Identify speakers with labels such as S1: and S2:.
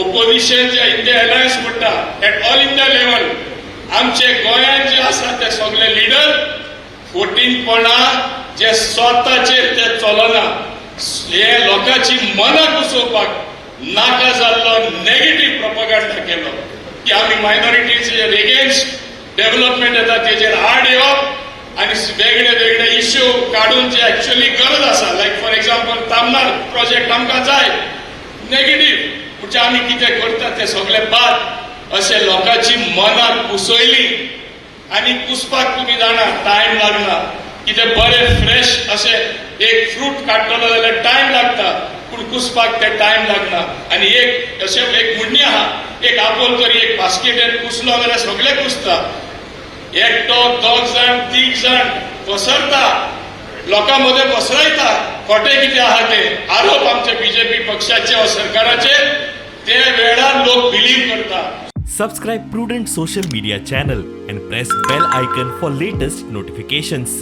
S1: Opposition जे India alliance म्हणटा, at all India level, आमचे गोंयांत जे आसा ते सगळे लिडर फोटींगपणा जे स्वताचेर ते चलना, हे लोकांची मनां घुसोवपाक नाका जाल्लो नेगेटीव प्रोपगंडा केलो की आमी मायनॉरिटीचेर एगेन्स्ट, डेव्हलपमेंट येता तेजेर आड येवप आनी वेगळे वेगळे इश्यू काडून जे एक्च्युअली गरज आसा, लायक फॉर एक्झाम्पल तामनार प्रोजेक्ट आमकां जाय, नेगेटीव म्हणजे आमी कितें करता ते सगळे बाद अशे लोकांची मनां कुसयली. आनी कुसपाक तुमी जाणा टायम लागना. कितें बरें फ्रेश अशें एक फ्रूट काडटलो जाल्यार टायम लागता, पूण कुसपाक ते टायम लागना. आनी एक अशें एक म्हणणी आहा, एक आपोल तरी एक बास्केटान कुसलो जाल्यार सगळे कुसता. एकटो, दोग जाण, तीग जाण पसरता, लोकां मदें पसरायता खोटें कितें आहा ते आरोप आमचे बीजेपी पक्षाचे वा सरकाराचे. ते वेळार लोक बिलीव करता.
S2: Subscribe Prudent Social Media channel and press bell icon for latest notifications.